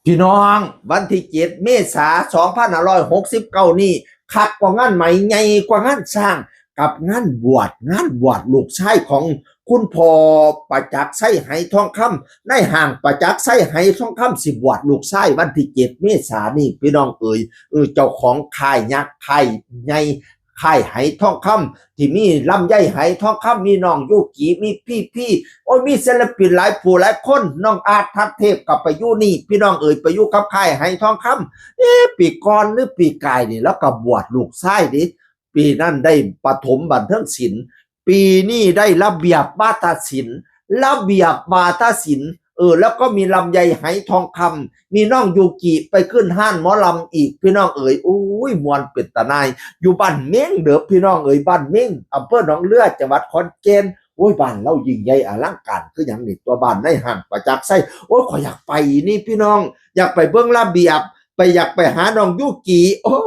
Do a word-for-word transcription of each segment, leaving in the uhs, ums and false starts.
พี่น้อง วันที่เจ็ดเมษาสองพันห้าร้อยหกสิบเก้านี่ คักกว่างานไหม ใหญ่กว่างานสร้าง กับงานบวช งานบวชลูกชายของคุณพ่อประจักษ์ชัยไหทองคำ นายห้างประจักษ์ชัยไหทองคำ สิบวชลูกชายวันที่เจ็ดเมษานี่ พี่น้องเอ๋ย เออ เจ้าของค่ายยักษ์ค่ายใหญ่ ค่ายไหทองคำ ที่มีลำไยไหทองคำ มีน้องยูกิ มีพี่ๆ โอ้ย มีศิลปินหลายผู้หลายคน น้องอาร์ตทัศเทพก็ไปอยู่นี่ พี่น้องเอ๋ย ไปอยู่กับค่ายไหทองคำ เอ๊ะ ปีก่อนหรือปีกายนี่ แล้วก็บวชลูกชายเด้ ปีนั้นได้ปฐมบันเทิงศิลป์ ปีนี้ได้ระเบียบวาทศิลป์ ระเบียบวาทศิลป์ เออ แล้วก็มีลำไยไหทองคำ มีน้องยูกิไปขึ้นฮ้านหมอลำอีก พี่น้องเอ๋ย โอ้ย ม่วนเป็นตาหน่าย อยู่บ้านเม้งเด้อพี่น้องเอ๋ย บ้านเม้ง อำเภอหนองเรือ จังหวัดขอนแก่น โอ้ย บ้านลาวยิ่งใหญ่อลังการคือหยังนี่ ตัวบ้านนายห้างประจักษ์ชัย โอ้ย ข้อยอยากไปนี่พี่น้อง อยากไปเบิ่งระเบียบ ไป อยากไปหาน้องยูกิ โอ้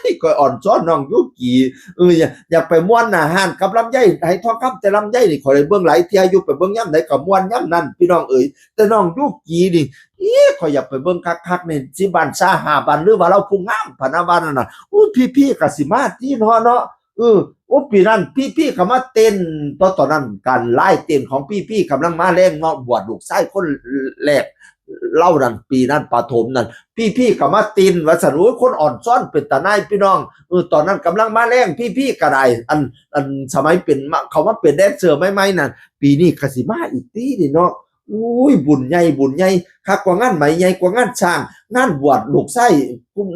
ย ข้อยอ่อนซ้อนน้องยูกิ เออ อยาก อยากไปม่วนหน้าฮ้านกับลำไยไหทองคำ แต่ลำไยนี่ข้อยได้เบิ่งหลายเทื่ออยู่ ไปเบิ่งยามใดก็ม่วนยามนั้น พี่น้องเอ๋ย แต่น้องยูกินี่ เอ๊ะ ข้อยอยากไปเบิ่งคักๆ นี่ สิบ้านซาห้าบ้าน หรือว่าลาวผู้งามพะนะ ว่านั่นน่ะ อู้ พี่ๆ ก็สิมาติเนาะ เนาะ เออ โอ้ ปีนั้นพี่ๆ ก็มาเต้น ตอน ตอนนั้นการไล่เต้นของพี่ๆ กำลังมาแรงเนาะ บวชลูกชายคนแรก ลาวนั่น ปีนั้นปฐมนั่น พี่ๆ ก็มาเต้น ว่าซั่น โอ้ย คนอ่อนซ้อนเป็นตาหน่ายพี่น้อง เออ ตอนนั้นกำลังมาแรง พี่ๆ ก็ได้ อัน อันสมัยเป็นมา เขามาเป็นแดนเซอร์ใหม่ๆ นั่น ปีนี้ก็สิมาอีกตินี่เนาะ อุ้ย บุญใหญ่ บุญใหญ่ คักกว่างานไหม ใหญ่กว่างานสร้าง งานบวชลูกชาย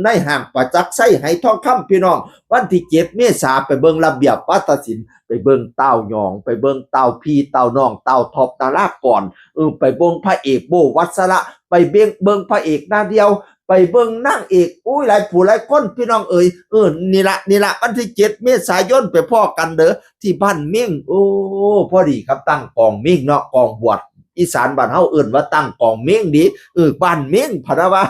นายห้างประจักษ์ชัยไหทองคำ พี่น้อง วันที่เจ็ดเมษา ไปเบิ่งระเบียบวาทศิลป์ ไปเบิ่งเต้ายอง ไปเบิ่งเต้าพี เต้าน้อง เต้าท็อป นารากร เออ ไปเบิ่งพระเอกโบ วัสระ ไปเบิ่ง เบิ่งพระเอกหน้าเดียว ไปเบิ่งนางเอก อุ้ย หลายผู้หลายคน พี่น้องเอ๋ย เออ นี่ละ นี่ละ วันที่เจ็ดเมษายน ไปพ้อกันเด้อ ที่บ้านเม้ง โอ้ พอดีครับ ตั้งกองเม้งเนาะ กองบวช อีสานบ้านเฮาเอิ้นว่าตั้งกองเม้งดี เออ บ้านเม้งพะนะว่า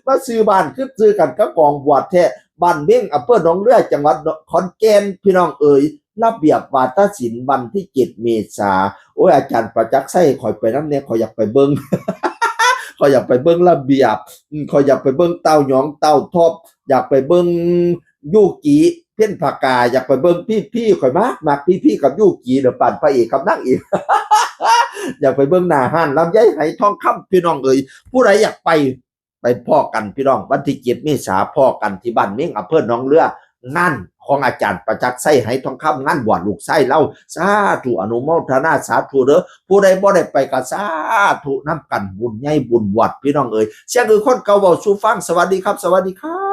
มาชื่อบ้านคือชื่อกันกับกองบวชแท้ บ้านเม้ง อำเภอหนองเรือ จังหวัดขอนแก่น พี่น้องเอ๋ย ระเบียบวาทศิลป์วันที่เจ็ดเมษา โอ้ย อาจารย์ประจักษ์ชัย ข้อยไปนำแหน่ ข้อยอยากไปเบิ่ง ข้อยอยากไปเบิ่งระเบียบ อืม ข้อยอยากไปเบิ่งเต้ายอง เต้าท็อป อยากไปเบิ่งยูกิ เพ็ญผกา อยากไปเบิ่งพีพี ข้อยมัก มักพีพีกับยูกิ เดี๋ยวปานพระเอกกับนางเอก อยากไปเบิ่งหน้าฮ้านลำไยไหทองคำ พี่น้องเอ๋ย ผู้ใดอยากไป ไปพ้อกันพี่น้อง วันที่เจ็ดเมษา พ้อกันที่บ้านเม้ง อำเภอหนองเรือ งานของอาจารย์ประจักษ์ชัยไหทองคำ งานบวชลูกชายลาว สาธุ อนุโมทนาสาธุเด้อ ผู้ใดบ่ได้ไปก็สาธุนำกัน บุญใหญ่บุญบวช พี่น้องเอ๋ย เสียงคือคนเก่าเว้าสู่ฟัง สวัสดีครับ สวัสดีครับ